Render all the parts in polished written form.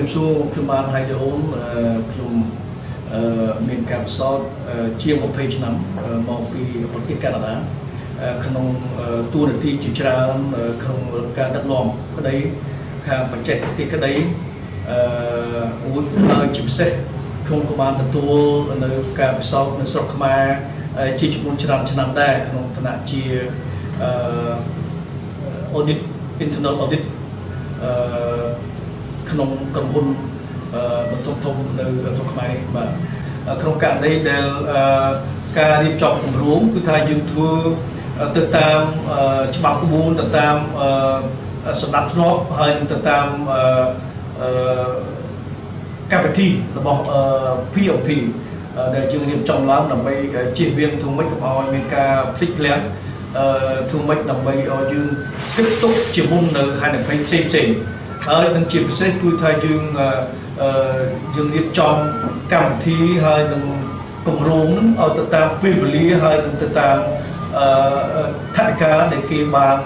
រាបសួរខ្ញុំបាទហៃដូនខ្ញុំមានការពិសោធន៍ជាង20ឆ្នាំមកពីប្រទេសកាណាដាក្នុងតួនាទីជាច្រើនក្នុងការដឹកនាំក្តីខាងបច្ចេកទេសក្តីមួយហើយជាពិសេសខ្ញុំក៏បានទទួលនៅការពិសោធន៍នៅស្រុកខ្មែរជាចំនួនច្រើនឆ្នាំដែរក្នុងឋានៈជា audit internal audit ក្នុងក្រុមហ៊ុនបន្ទប់ធំនៅស្រុកខ្មែរបាទក្នុងករណីដែលការរៀបចំគម្រោងគឺថាយើងធ្វើទៅតាមច្បាប់ក្បួនទៅតាមសម្ដាប់ធ្នាប់ហើយនឹងទៅតាមកម្មវិធីរបស់ POP ដែលយើងរៀបចំឡើងដើម្បីជៀសវាងធ្វើម៉េចកុំឲ្យមានការភ្លេចភ្លាំងធ្វើម៉េចដើម្បីឲ្យយើងគិតទុកជាមុននៅហានិភ័យផ្សេងផ្សេងហើយនឹងជាពិសេសគឺថាយើងយើងរៀបចំកម្មវិធីហើយនឹងគម្រោងនឹងឲ្យទៅតាមពេលវេលាហើយនឹងទៅតាមថវិកាដែលគេបាន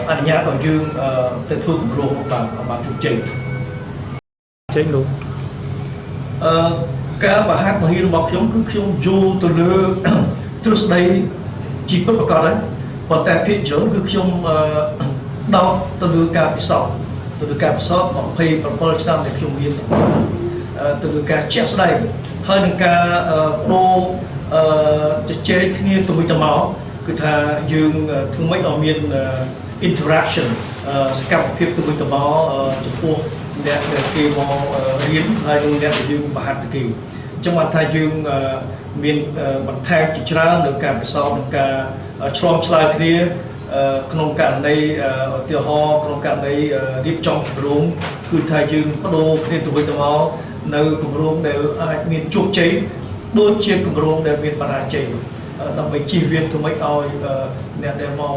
អនុញ្ញាតឲ្យយើងទៅធ្វើគម្រោងនោះបានជោគជ័យ ចេញលោក ការបង្ហាត់បង្រៀនរបស់ខ្ញុំគឺខ្ញុំយល់ទៅលើទ្រឹស្ដីជីវិតប្រកបដែរប៉ុន្តែភាគច្រើនគឺខ្ញុំដោតទៅលើការពិសោធន៍ទៅលើការពិសោធន៍27ឆ្នាំដែលខ្ញុំមានទៅលើការជាក់ស្ដែងហើយនឹងការបដូរជជែកគ្នាទៅវិញទៅមកគឺថាយើងធ្វើម៉េចឲ្យមាន interaction សកម្មភាពទៅវិញទៅមកចំពោះអ្នកដែលគេមករៀនហើយនឹងអ្នកដែលយើងបង្ហាត់ទៅគេអញ្ចឹងបានថាយើងមានបន្ថែមជាច្រើននៅការពិសោធន៍និងការឆ្លងឆ្លើយគ្នាក្នុងករណីឧទាហរណ៍ក្នុងករណីរៀបចំគម្រោងគឺថាយើងបដូរគ្នាទៅវិញទៅមកនៅគម្រោងដែលអាចមានជោគជ័យដូចជាគម្រោងដែលមានបរាជ័យដើម្បីជៀសវាងធ្វើម៉េចឲ្យអ្នកដែលមក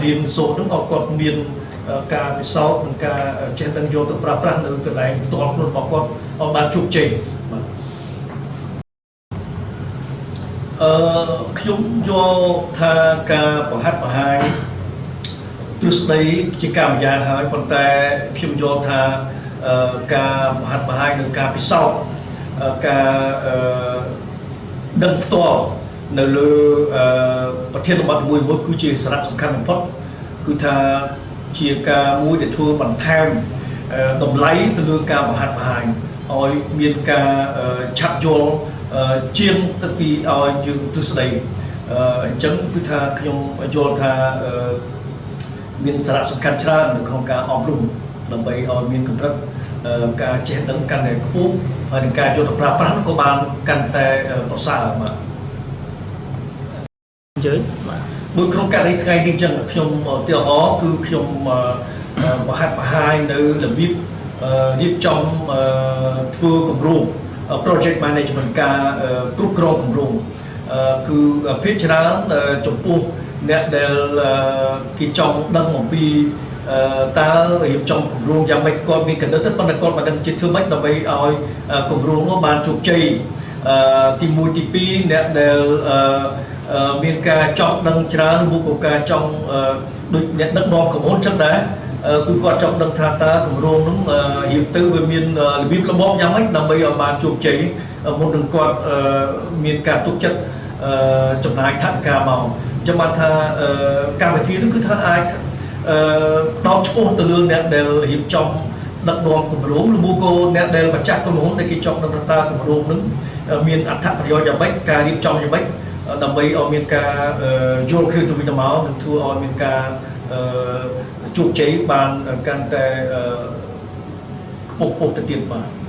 រៀនសូត្រនោះឲ្យគាត់មានការពិសោធន៍និងការចេះដឹងយកទៅប្រើប្រាស់នៅកន្លែងផ្ទាល់ខ្លួនរបស់គាត់ឲ្យបានជោគជ័យបាទខ្ញុំយកថាការបង្ហាត់បង្ហាញទ្រឹស្ដីជាកម្មយ៉ាងហើយប៉ុន្តែខ្ញុំយល់ថាការបង្ហាត់បង្ហាញនិងការពិសោធន៍ការដឹងផ្ទាល់នៅលើប្រធានបទមួយមួយគឺជាសារៈសំខាន់បំផុតគឺថាជាការមួយដែលធ្វើបន្ថែមតម្លៃទៅលើការបង្ហាត់បង្ហាញឲ្យមានការឆាប់យល់ជាងទៅពីឲ្យយើងទ្រឹស្ដីអញ្ចឹងគឺថាខ្ញុំយល់ថាមានសារៈសំខាន់ច្រើននៅក្នុងការអប់រំដើម្បីឲ្យមានកម្រិតការចេះដឹងកាន់តែខ្ពស់ហើយនឹងការយកទៅប្រើប្រាស់ក៏បានកាន់តែប្រសើរបាទ អញ្ជើញបាទ ដូចក្នុងករណីថ្ងៃនេះអញ្ចឹងខ្ញុំឧទាហរណ៍គឺខ្ញុំបង្ហាត់បង្ហាញនៅរបៀបរៀបចំធ្វើគម្រោង project management ការគ្រប់គ្រងគម្រោងគឺភាគច្រើនចំពោះអ្នកដែលគេចង់ដឹងអំពីតើរៀបចំគម្រោងយ៉ាងម៉េចគាត់មានគណិតប៉ុន្តែគាត់មិនដឹងជាធ្វើម៉េចដើម្បីឲ្យគម្រោងនោះបានជោគជ័យទី1ទី2អ្នកដែលមានការចង់ដឹងច្រើនឬក៏ការចង់ដូចអ្នកដឹកនាំក្រុមហ៊ុនចឹងដែរគឺគាត់ចង់ដឹងថាតើគម្រោងនោះរៀបទៅវាមានរបៀបរបបយ៉ាងម៉េចដើម្បីឲ្យបានជោគជ័យមុននឹងគាត់មានការទុកចិត្តចំណាយថវិកាមកអញ្ចឹងបានថាកម្មវិធីនោះគឺថាអាចផ្ដោតឆ្ពោះទៅលើអ្នកដែលរៀបចំដឹកនាំគម្រោងឬមួយក៏អ្នកដែលម្ចាស់ក្រុមហ៊ុនដែលគេចង់ដឹងថាតើគម្រោងនឹងមានអត្ថប្រយោជន៍យ៉ាងម៉េចការរៀបចំយ៉ាងម៉េចដើម្បីឲ្យមានការយល់គ្នាទៅវិញទៅមកនិងធ្វើឲ្យមានការជោគជ័យបានកាន់តែខ្ពស់ខ្ពស់ទៅទៀតបាទ។